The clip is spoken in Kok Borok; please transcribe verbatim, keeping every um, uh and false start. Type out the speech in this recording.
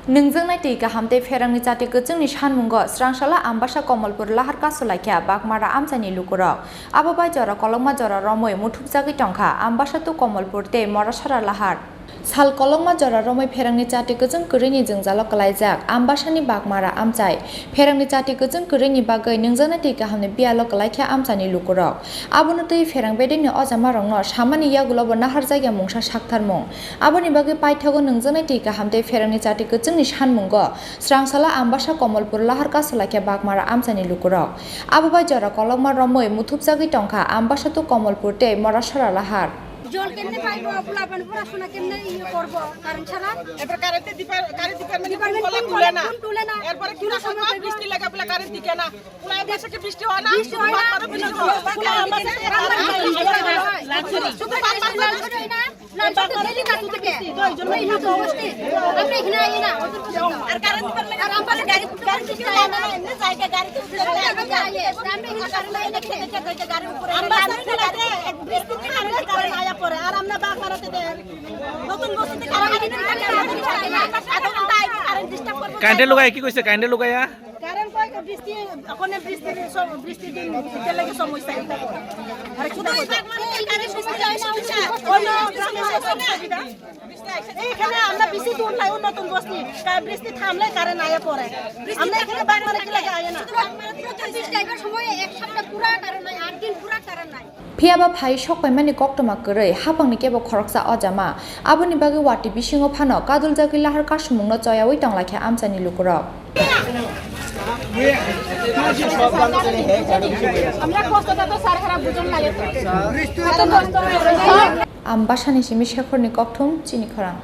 Nwngjaknai twi kaham tei pherangni chati kwchwngni sanmungo swrangsala Ambasa Komolpur lahar kasulaikha Bagmara amchaini lukurok. Abo bai jora kolokma jora romwi muthupjagwi tongkha Ambasa to Komolpur tei Morasara lahar. Sal kolokma jora romwi pherangni chati kwchwng kwrwini jwngjalo kwlaijak Ambasani Bagmara amchai. Pherangni chati kwchwng kwrwini bagwi nwngjaknai twi kahamni biyalo kwlaikha amchaini lukurok. Abono twi pherang bedekni ojamarokno samani yagulobo naharjakya mungsa saktharmung. Aboni bagwi paithago nwngjaknai twi kaham tei pherangni chati kwchwngni sanmungo swrangsala Ambasa Komolpur lahar kasulaikha Bagmara amchaini lukurok. Abo bai jora kolokma romwi muthupjagwi tongkha Ambasa to Komolpur tei Morasara lahar. জল কেমনে পাইবো, পোলাপান পড়াশোনা কেমনে ইয়ে করবো, কারেন্ট ছাড়া? এবার কারেন্ট ডিপার-, কারেন্ট ডিপার্টমেন্টে ফোন ডিপার্টমেন্ট করলে ফোন তুলে না। ফোন তুলে না। এরপরে কি কোনো সময় বৃষ্টি লাগে বলে কারেন্ট দিকে না। পোলা বৈশাখে বৃষ্টি হয় না, বৃষ্টি হয় না। শুধু বাগমারা বৃষ্টি হয়। শুধু বাগমারা বৃষ্টি হয় না। লালচুরি। শুধু বাগমারা বৃষ্টি হয় না। লালচুরি ডেলি কাজ থাকে। ওই জন্য এই মতো অবস্থা। আমরা এখানে আই না। আর কারেন্ট ডিপার্টমেন্টে আর আমরা গাড়ি, গাড়ি কিছু হয় না। এমনি জায়গা গাড়ি কিছু হয় না। আমরা এখানে কারেন্ট লাইন দেখে দেখে গাড়ি উপরে। আমরা বৃষ্টি থামলে কারেন্ট আয়া পড়ে। আর আমরা বাগমারাতে দেয়। নতুন বস্তিতে কারেন্ট আয়া পড়ে। এখন তাই কারেন্ট ডিস্টার্ব করবো। কারেন্টে লুকায় কি কইছে? কারেন্টে লুকায়া? কারেন্ট কয় কি বৃষ্টি, ওখানে বৃষ্টি, সব বৃষ্টির দিন, শীতের লাগে সমস্যা এটা। আর কি বলবো? অন্য গ্রামে সুবিধা। এইখানে আমরা বেশি দূর নাই, নতুন বস্তি। কা-, বৃষ্টি থামলে কারেন্ট আয়া পড়ে। আমরা এখানে বাগমারা কি লাগে আয় না? শুধু বাগমারা থেকে চব্বিশ টাইপের সময় এক সপ্তাহ পুরা কারেন্ট নাই, আট দিন পুরা কারেন্ট নাই। Phiyaba phai sokpaimani koktwma kwrwi, haphangni kebo khoroksa ojama. Aboni bagwi watwi bisingo phano kaduljagwi lahar kasumungno choyaui tonglaikha amchaini lukurok. আমরা কষ্টটা তো স্যার খারাপ বুঝুন লাগে তো। এত কষ্ট হয়ে গেছে। Ambasani simi Shekhorni kokthum chini khorang.